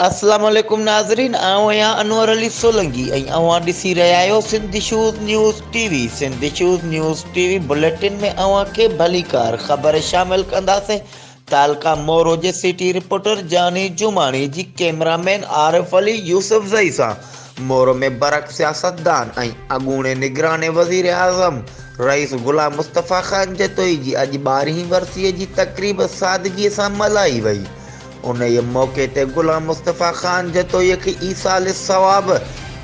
اسلام عليڪم ناظرين آئون آهيان انور علي سولنگي ۽ اوهان ڏسي رهيا آهيو Sindh issues news T V Sindh issues news T V bulletin ۾ اوهان کي ڀليڪار خبر شامل ڪنداسين تعلقه مورو جي سٽي رپورٽر جاني جماڻي جي ڪئميرا مين عارف علي يوسفزئي سان مورو ۾ برک سياستدان ۽ اڳوڻي نگران وزيراعظم رئيس غلام مصطفيٰ خان جتوئي جي اڄ ٻارهين ورسيء جي تقريب سادگيء سان ملهائي وئي. انهيء موقعي تي غلام مصطفيٰ خان جتوئيء کي ايصال ثواب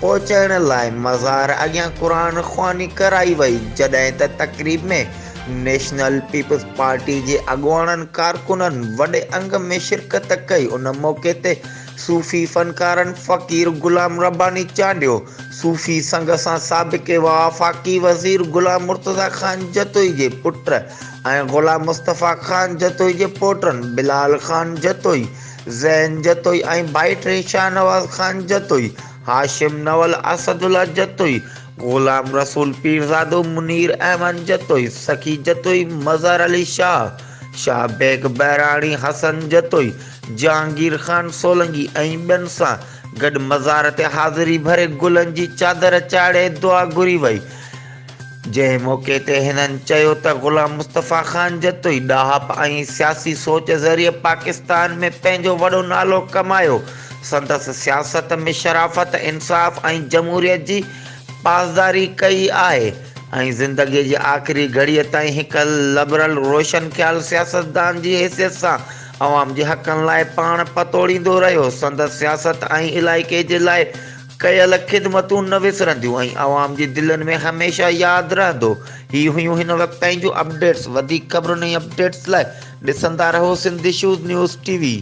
پهچائڻ لاء مزار اڳيان قرآن خواني ڪرائي وئي، جڏهن ته تقريب ۾ نيشنل پيپلز پارٽي جي اڳواڻن، ڪارڪنن وڏي انگ ۾ شرڪت ڪئي. ان موقعي تي صوفي فنڪارن فقير غلام رباني چانڊيو، صوفي سنگ سان سابق وفاقي وزير غلام مرتضيٰ خان جتوئي جي پٽ ۽ غلام مصطفيٰ خان جتوئي جي پوٽن بلال خان جتوئي، زين جتوئي ۽ ڀائٽي شاهنواز خان جتوئي، هاشم نول، اسدالله جتوئي، غلام رسول پيرزادو، منير احمد جتوئي، سخي جتوئي، مظهر علي شاهه، شاهه بيگ بهراڻي، حسن جتوئي، جهانگير خان سولنگي ۽ ٻين سان گڏ مزار تي حاضري ڀري گلن جي چادر چاڙهي دعا گهري وئي. جنهن موقعي تي هنن چيو ته غلام مصطفيٰ خان جتوئي ڏاهپ ۽ سياسي سوچ ذريعي پاڪستان ۾ پنهنجو وڏو نالو ڪمايو، سندس سياست ۾ شرافت، انصاف ۽ جمهوريت جي پاسداري ڪئي آهي ۽ زندگي جي آخري گهڙيء تائين هڪ لبرل روشن خيال سياستدان جي حيثيت سان عوام جي حقن لاء پاڻ پتوڙيندو رهيو، سندس سياست ۽ علائقي جي لاء ڪيل خدمتون نه وسرنديون ۽ عوام جي دلين ۾ هميشه ياد رهندو. هي هيون هن وقت تائين جون اپڊيٽس. وڌيڪ خبرن ۽ اپڊيٽس لاء ڏسندا رهو Sindh issues news T V.